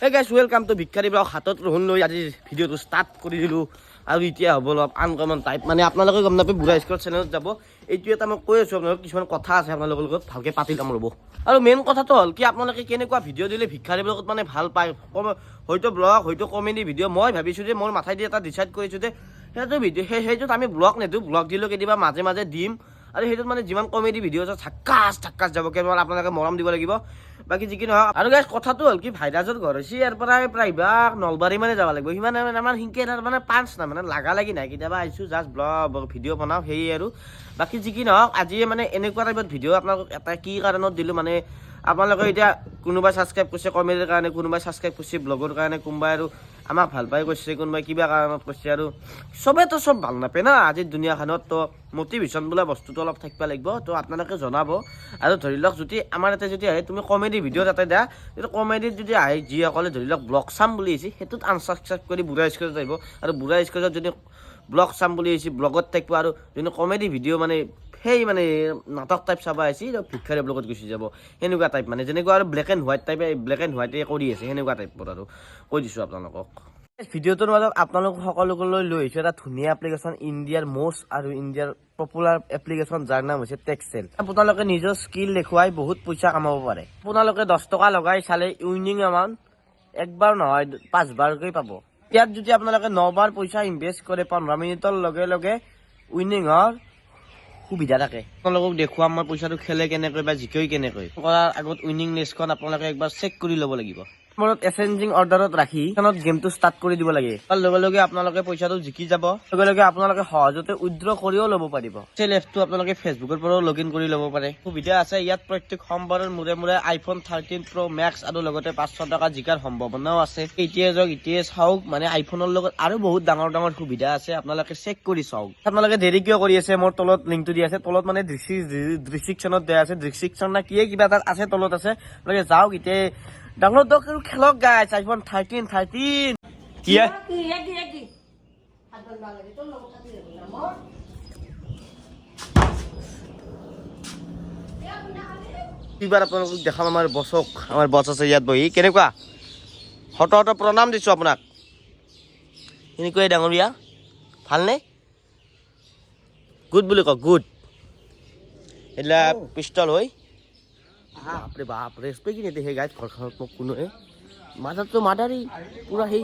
Hey guys, welcome to ভিক্ষাৰী blog. হাতত ৰহুন লৈ আজি ভিডিঅ'টো ষ্টাৰ্ট কৰি দিলোঁ। আৰু এতিয়া হ'ব অলপ আনকমন টাইপ, মানে আপোনালোকে গম নাপায়। বুঢ়া স্কুলৰ চেনেলত যাব। এইটো এটা মই কৈ আছোঁ আপোনালোক, কিছুমান কথা আছে আপোনালোকৰ লগত, ভালকৈ পাতি ল'ম ৰ'ব। আৰু মেইন কথাটো হ'ল কি, আপোনালোকে কেনেকুৱা ভিডিঅ' দিলে ভিক্ষাৰী ব্লগত মানে ভাল পায়? হয়তো ব্লগ, হয়তো কমেডি ভিডিঅ'। মই ভাবিছোঁ যে মোৰ মাথাই দি এটা ডিচাইড কৰিছোঁ যে সেইটো ভিডিঅ' সেইটোত আমি ব্লগ নিদিওঁ। ব্লগ দিলেও কেতিয়াবা মাজে মাজে দিম। আৰু সেইটোত মানে যিমান কমেডি ভিডিঅ' আছে, ঝাক্কাছ ঝাক্কাছ যাব। কেৱল আপোনালোকে মৰম দিব লাগিব, বাকী যি কি নহওক। আৰু গাইজ, কথাটো হ'ল কি, ভাইৰাজৰ ঘৰ হৈছে ইয়াৰ পৰা প্ৰায়ভাগ নলবাৰী মানে যাব লাগিব। সিমান মানে আমাৰ সিনকে মানে পাঞ্চ নাই, মানে লাগা লাগি নাই। কেতিয়াবা আহিছোঁ, জাষ্ট ব্লগ ভিডিঅ' বনাওঁ, সেয়ে আৰু। বাকী যি কি নহওক, আজি মানে এনেকুৱা টাইপত ভিডিঅ' আপোনালোকক এটা কি কাৰণত দিলোঁ, মানে আপোনালোকে এতিয়া কোনোবাই ছাবস্ক্ৰাইব কৰিছে কমেডিৰ কাৰণে, কোনোবাই ছাবস্ক্ৰাইব কৰিছে ব্লগৰ কাৰণে, কোনোবাই আৰু আমাক ভাল পাই কৰিছে, কোনোবাই কিবা কাৰণত কৰিছে। আৰু চবেতো চব ভাল নাপায় না আজিৰ দুনীয়াখনত। তো মটিভেশ্যন বোলা বস্তুটো অলপ থাকিব লাগিব। তো আপোনালোকে জনাব। আৰু ধৰি লওক, যদি আমাৰ ইয়াতে যদি আহে, তুমি কমেডি ভিডিঅ' তাতে দিয়া, তেতিয়া কমেডিত যদি আহে, যিসকলে ধৰি লওক ব্লগ চাম বুলি আহিছে, সেইটোত আনছাবস্ক্ৰাইব কৰি বুঢ়া স্কুলত আহিব। আৰু বুঢ়া স্কুলত যদি ব্লগ চাম বুলি আহিছে, ব্লগত থাকিব। আৰু যোনে কমেডি ভিডিঅ' মানে সেই মানে নাটক টাইপ চাব আহিছে, ভিক্ষাৰী ব্লগত গুচি যাব। সেনেকুৱা টাইপ, মানে যেনেকুৱা আৰু black and white type, black and হোৱাইটে কৰি আছে, সেনেকুৱা টাইপৰ আৰু কৈ দিছোঁ আপোনালোকক। ভিডিঅ'টোৰ মাজত আপোনালোক সকলোলৈ লৈ আহিছোঁ এটা ধুনীয়া এপ্লিকেশ্যন, ইণ্ডিয়াৰ মষ্ট আৰু ইণ্ডিয়াৰ পপুলাৰ এপ্লিকেশ্যন, যাৰ নাম হৈছে টেক্সেল। আপোনালোকে নিজৰ স্কিল দেখুৱাই বহুত পইচা কামাব পাৰে। আপোনালোকে 10 টকা লগাই চালে উইনিং এমাউণ্ট একবাৰ নহয়, পাঁচবাৰকৈ পাব। ইয়াত যদি আপোনালোকে 9 বাৰ পইচা ইনভেষ্ট কৰে, 15 মিনিটৰ লগে লগে উইনিঙৰ সুবিধা থাকে। আপোনালোকক দেখুৱাম মই পইচাটো খেলে কেনেকৈ বা জিকে কেনেকৈ। কৰাৰ আগত উইনিং লিষ্টখন আপোনালোকে একবাৰ চেক কৰি ল'ব লাগিব। মনত এচেণ্ডিং অৰ্ডাৰত ৰাখি গেমটো ষ্টাৰ্ট কৰি দিব লাগে। তাৰ লগে লগে আপোনালোকে পইচাটো জিকি যাব। লগে লগে আপোনালোকে সহজতে উইড্ৰ কৰিও ল'ব পাৰিব। সেই এপটো আপোনালোকে ফেচবুকৰ পৰাও লগ ইন কৰি ল'ব পাৰে, সুবিধা আছে। ইয়াত প্ৰত্যেক সোমবাৰৰ মূৰে মূৰে আইফোন 13 প্ৰ' মেক্স আৰু লগতে 500 টকা জিকাৰ সম্ভাৱনাও আছে। এতিয়াই যাওক, এতিয়াই চাওক। মানে আইফোনৰ লগত আৰু বহুত ডাঙৰ ডাঙৰ সুবিধা আছে, আপোনালোকে চেক কৰি চাওক। আপোনালোকে দেৰি কিয় কৰি আছে? মোৰ তলত লিংকটো দি আছে। তলত মানে ডিছক্ৰিপশ্যনত দিয়া আছে। ডিছক্ৰিপশ্যন না কিয়ে কিবা এটা আছে, তলত আছে। আপোনালোকে যাওক, এতিয়া ডাউনলোড আৰু খেলক গাইছ। আইফোন 13, 13 কি? কি একদি একদি হাত বান্ধবা লাগে, তোৰ লগত থাকি যাব না মোৰ। এইবাৰ আপোনালোকক দেখাম আমাৰ বছক। আমাৰ বছ আছে ইয়াত বহি। কেনেকুৱা? শত শত প্ৰণাম দিছোঁ আপোনাক। এনেকুৱাই ডাঙৰীয়া, ভালনে? গুড বুলি কওক, গুড। এইবিলাক পিষ্টল হয়। বাপৰে বাপ, ৰেচপেক্ট নিদিয়ে গাইজ ঘৰখনত মোক কোনোৱে। মাদাৰটো মাদাৰী পুৰা সেই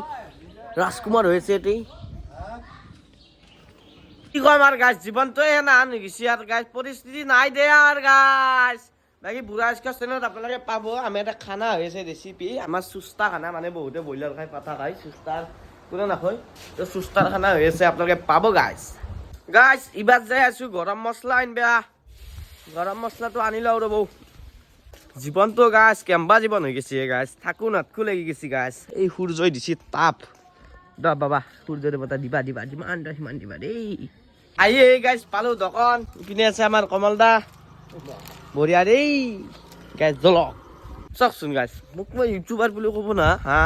ৰাজকুমাৰ হৈ আছে এটি। কি কম আৰু গাইজ, জীৱনটোৱে না গৈছে আৰু গাইজ, পৰিস্থিতি নাই দে আৰু গাইজ। বাকী বুঢ়া স্কচ চেনেলত আপোনালোকে পাব। আমাৰ এটা খানা হৈ আছে ৰেচিপি, আমাৰ চুস্তা খানা। মানে বহুতে ব্ৰইলাৰ খায়, পাঠা খায়, চুস্তাৰ কোনে নাখায়? তো চুস্তাৰ খানা হৈ আছে, আপোনালোকে পাব গাইজ। গাইজ, ইবাৰ যাই আছো গৰম মছলা আনিবা। গৰম মছলাটো আনি লওঁ ৰ'ব। জীৱনটো গাইজ কেম্বা জীৱন হৈ গৈছে গাইজ, থাকো নাথকো লাগি গৈছে গাইজ। এই সূৰ্যই দিছে তাপ। দা বাবা, সূৰ্য দেৱতা, দিবা দিবা, যিমান দা সিমান দিবা দেই। আহি এই গাইজ পালো দোকান। ইপিনে আছে আমাৰ কমল দা। বঢ়িয়া দেই গাইজ, জ্বলক। চাওকচোন গাইজ, মোক মই ইউটিউবাৰ বুলি ক'ব না। হা,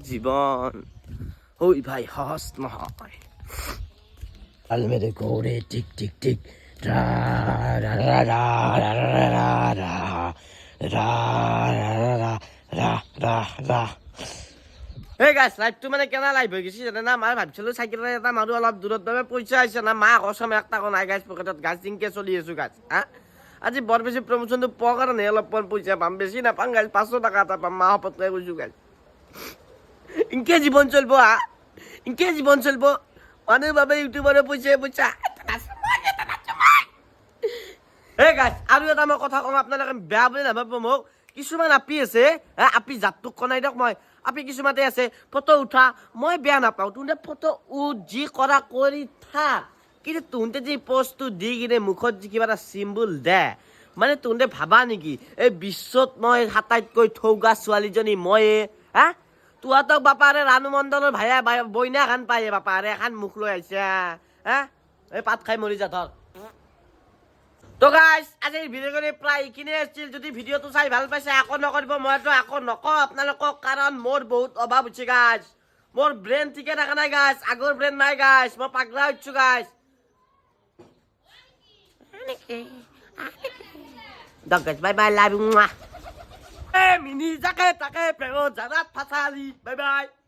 জীৱন ঐ ভাই সহজ নহয়। কাল মেৰে ঘোড়ে টিক টিক টিক ৰা ৰা ৰা ৰা ৰা ৰা ৰা ৰা ৰা ৰা ৰা ৰা ৰা। এই গাইছ, লাইভটো মানে কেনে লাইভ হৈ গৈছে জানে না? মই ভাবিছিলো চাইকেল এটা মাৰো অলপ দূৰত বাবে, পইচা আহিছে না। মা কচম, এক টকাও নাই গাইছ পকেটত গাইছ। জিংকে চলি আছো গাইছ। হা, আজি বৰ বেছি প্ৰমোচনটো পোৱাৰ কাৰণে অলপমান পইচা পাম, বেছি নাপাম গাইছ, 500 টকা এটা পাম। মা শপতকে কৈছো গাইছ, ইনকে জীৱন চলিব। হা, ইনকে জীৱন চলিব। মানুহ ভাবে ইউটিউবাৰে পইচা পইচা। এই গাইছ, আৰু এটা মই কথা কওঁ, আপোনালোকে বেয়া বুলি নাভাবিব মোক। কিছুমান আপি আছে, হা, আপি জাতটোক কনাই দিয়ক মই। আপি কিছুমানে আছে ফটো উঠা, মই বেয়া নাপাওঁ। তুহঁতে ফটো উঠ, যি কৰা কৰি থাক, কিন্তু তুহঁতে যি পষ্টটো দি কিনে মুখত যি কিবা এটা চিম্বল দে, মানে তুহঁতে ভাবা নেকি এই বিশ্বত মই আটাইতকৈ ঠৌগা ছোৱালীজনী ময়ে? হা, তুৱাতক বাপাৰে ৰাণু মণ্ডলৰ ভাইয়া বইনা খান পায়ে, বাপাৰে এখন মুখ লৈ আহিছে। হা, এই পাত খাই মৰি যা ধৰ। তো গাইছ, আজিৰ ভিডিঅ'খিনি প্ৰায় এইখিনিয়ে আছিল। যদি ভিডিঅ'টো চাই ভাল পাইছে, আকৌ নকৰিব। মইতো আকৌ নকওঁ আপোনালোকক, কাৰণ মোৰ বহুত অভাৱ হৈছে গাইছ। মোৰ ব্ৰেইন ঠিকে থকা নাই গাইছ, আগৰ ব্ৰেইন নাই গাইছ, মই পাগলা হৈছো গাইছ। দক guys, bye bye, love. এ মিনি, যাকে তাকে প্ৰেমত জালাত ফাচালি। Bye bye.